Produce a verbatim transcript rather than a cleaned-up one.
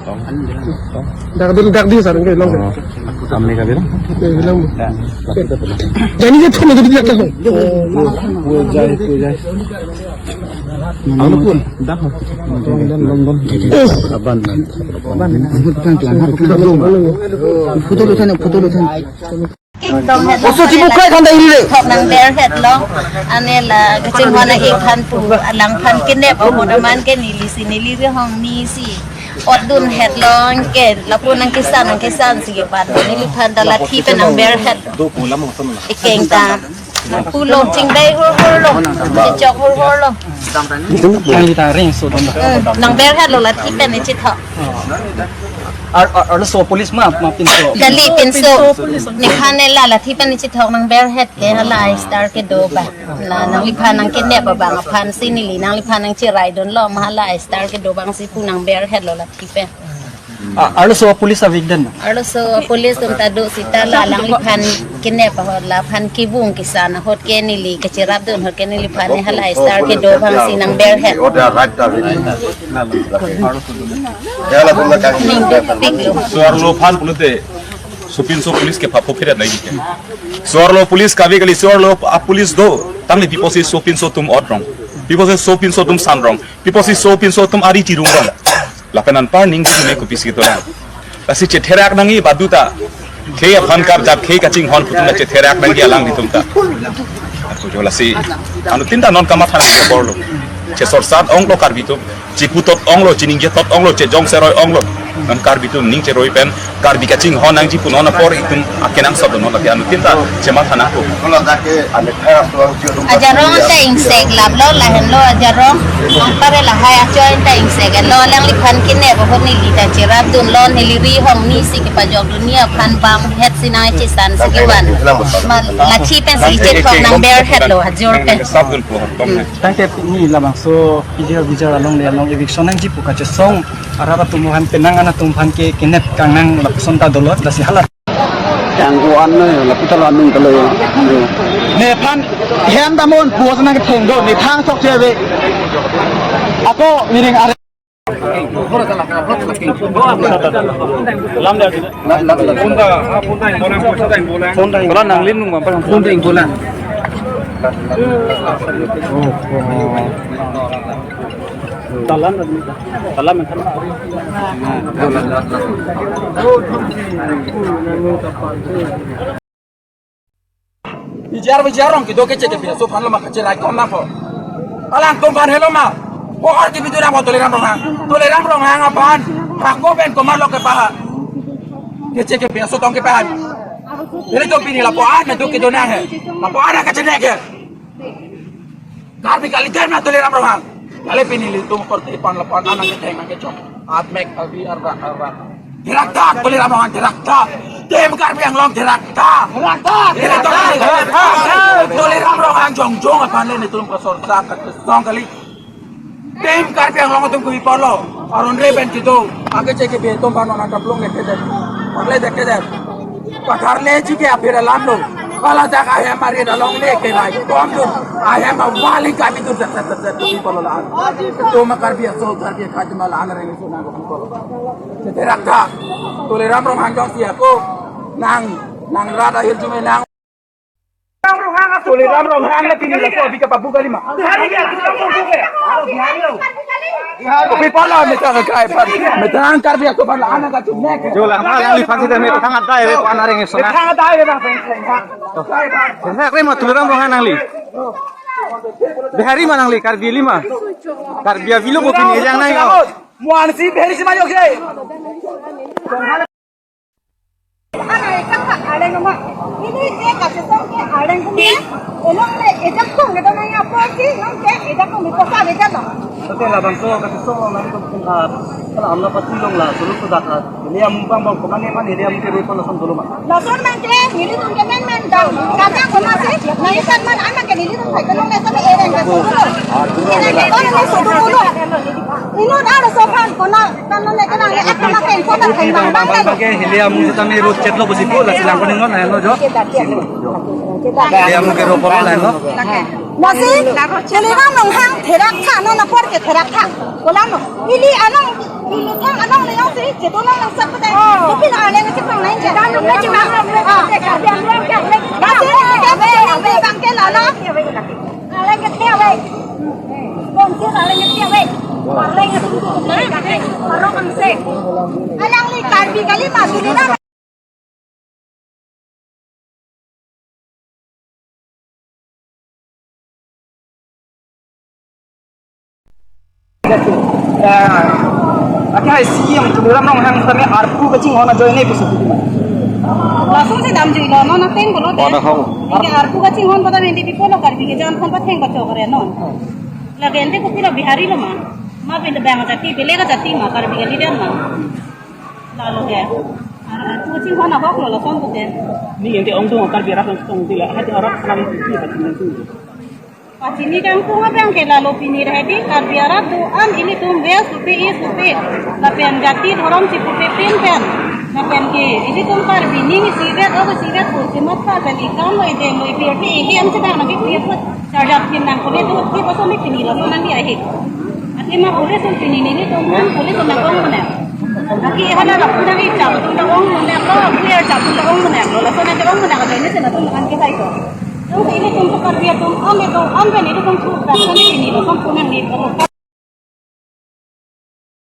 Dak di, dak di, sir, enggak hilang, sir. Oh, kami ka bilang? Ya, hilang. Ya. Jadi dia phone itu dia kan. Oh, ya. Pujai, pujai. Ano pun? Dah. Aban. Aban. Photo lu than, photo lu than. Kingdom het lo. Oso chibu kai khanda iri re. Thok nangberhet lo. Ane la kachinghon a-ik aphan pu, alangphan kenep ahut aman ke neli si, neli rihong ni si otdunhet lo, anke lapu nangkesan, nangkesan si kepat. Neliphan ta lathi pen nangberhet. Ikeng ta pulo, chingbai hurhur lo, chichok hurhur lo. Nangli ta ring so dun. Hmm, nangberhet lo lathi pen ne chithok. Ar, ar, arloso police ma, ma pinso. Kali pinso. Nephan ne la lathi pen ne chithok nangberhet ke hala I-star kedo abang. La nangliphan nangkenep abang aphan si neli nangliphan nangcheraidun lo ma hala I-star kedo abang si pu nangberhet lo lathi pen. Ah, arloso police avik den. Arloso police atum ta do seta la alangliphan kenep ahut laphan kevung kesan ahut ke neli kacherapdun ahut ke neliphan ne hala I-star kedo abang si nangberhet. Ning duk pik lo. So-arlo aphan pulote sopinso police kepapho phiret lagi ke. So-arlo police kave kali, so-arlo a-police do. Tangli pi apotsi sopinso atum otrong? Pi apotsi sopinso atum sanrong? Pi apotsi sopinso atum ari chirungrong? Lapen anpar ning duk ne kopisi kedo lang. Lasi chetherak nangji baduta. Khei aphan karjap, khei kachinghon pu atum ta chetherak nangji alanglitum ta. Ako jo lasi. Anuttin ta non kamatha nangji apor lo. Chesorsat onglo Karbi atum. Chiputot onglo, chiningjetot onglo, chejong seroi onglo. Non Karbi atum ning cheroi pen Karbi kachinghon nangji pu non apor itum akenangsot non lake anuttin ta chematha nangpo. Ajarong ta ingseklap lo, lahenlo ajarong. Anpar lahai ajoin ta ingseklo, alangliphan kenep ahut neli ta cherapdun lo, neli rihong ni si kepajokdun ni aphan bamhet si nangchesan si kevan. Ma lathi pen si chethok nangberhet lo, ajor pen. Tangte ni labangso P G R Bajar along le along eviction nangji pu kachesong arat atum aphan penang an atum aphan ke kenep kangnang lapuson ta dolo, lasi hala. Yang kuan ne lapu ta la nung kalo. Nephan hem damon puas nang ketheng do, ne thang sok che ave. Ako niring are. Lam dia. Phone ta, phone ta ingbolang, phone ta ingbolang. Phone ta ingbolang. Talan, talan. Bijar bijar rong kedo keche kepi aso aphan lo ma kacherai kom nangpo. Alangtum aphan helo ma. Pohor kepi tu nangpo Tuliram Ronghang. Tuliram Ronghang aphan. Hako pen komat lo kepaha. Keche kepi aso tong kepaha. Jadi tu pini lapu-an tu kedo nang he. Lapu-an kachenek he. Karbi kalidet ma Tuliram Ronghang. Kali pini ilitum korte pan lapu-an nangketheng nangkechok. Atmek Karbi arda arda. Therak tha Tuliram Ronghang, therak tha. Tim Karbi Anglong therak tha. Therak tha. Therak tha. Tuliram Ronghang jongjong aphan le netum kasorsa kachesong kali. Tim Karbi Anglong atum kopi apotlo. Aron re pen kedo. Anke chekepi atum aphan nang kaplong le kedet. Parle det kedet. Patharle chike aphi alam lo. Hala dak ahem ari along le ke rai. Kom tu. Ahem awali kami tu set set set set kopi apotlo la-an. Tu ma Karbi aso Karbi khat ma la-an reng so nang kopi apotlo. Therak tha. Tuliram Ronghang jongsi ako. Nang, nang rat ahirjume nang. Tuliram Ronghang na pini laso abi kapabu kali ma. Kopi apotlo metang kai pan. Metang Karbi aso aphan la-an kachenek. Jo lang, alangliphan sita metang adai ave pan areng esona. Metang adai ave bang. Sengsa kre ma Tuliram Ronghang nangli. Bihari ma nangli, Karbi ili ma. Karbi avelo bo pini ejang nang yo. Muan si Bihari si ma yo ke. Ano, ekang ha, arleng ma. Ini ke kachesong ke arleng kumne. Elong le, ejakong ke dona ya po ki, nong ke ejakong mi posa le jalo. Oke, labangso kachesong nang itu, ah, kalau amna pati long la, sulu sudah ka. Ini yang mumpang bang, kemana mana ini yang mungkin rupa langsung dulu mah. Lason man ke, nelitum ke men men dam. Kata kona se, nai san man anak ke nelitum khai ke long le sa me ereng ke sulu. Ereng ke kona le sulu dulu. Inut arloso aphan kona. Bang, bang, bang, bang, bang, ke hili amu seta me road chet lo pusi pu, lasi lang koning non, lahenlo jo. Hili amu ke road polo lahenlo. Lasi, Tuliram Ronghang therak tha, non apor ke therak tha. Kolang no. Ili anong Dulu kan anong na yong si, jedo lang nang sak petai. Oh. Kopi na aleng si pang lain je. Dam na cuma. Ah. Kasi ni kan si aleng si pang ke lalo. Aleng ke tiap, eh. Bom si aleng ke tiap, eh. Aleng ke tiap, eh. Parok ang se. Alangli Karbi kali masuk ni na. Aki hai C E M Tuliram Ronghang tame arpu kachinghon ajoine piso. Langsung si damjuilo, non ateng pulote. Ono hong. Anke arpu kachinghon pada mindi pipo lo Karbi kejan thon patheng pachok re non. Lake ante kopi lo Bihari lo ma. Ma pin bang jati, bele ka jati ma, Karbi kali den ma. Lalo ke. Ar-, arpu kachinghon ahok lo lason pute. Ni ante ongdung Karbi arat ongdung tila, hati arat kalam titi pachini tu. Pachini kangtung abang ke lalo pini re hati Karbi arat do-an ilitum West supe East supe. Lapen jati dhorom si pupe pin pen. Lapen ke ilitum Karbi ning isivet, o isivet pu simat pa pen ikam lo ideng lo ipirti ihi am sedang lagi kuyap put. Charjat pin nang kule tu ki paso ni pini lason nang di ahi. Ati ma police un pini nelitum police un nang ong mane. Aki hala la puna ni chap tu nang ong mane ko, aku ya chap tu nang ong mane ko. Lason nang ong mane ko, ini sena tu nang ke hai ko. Tung ilitum tu Karbi atum, an le tu, an pen ilitum tu, lason ni pini lason punang ni ko.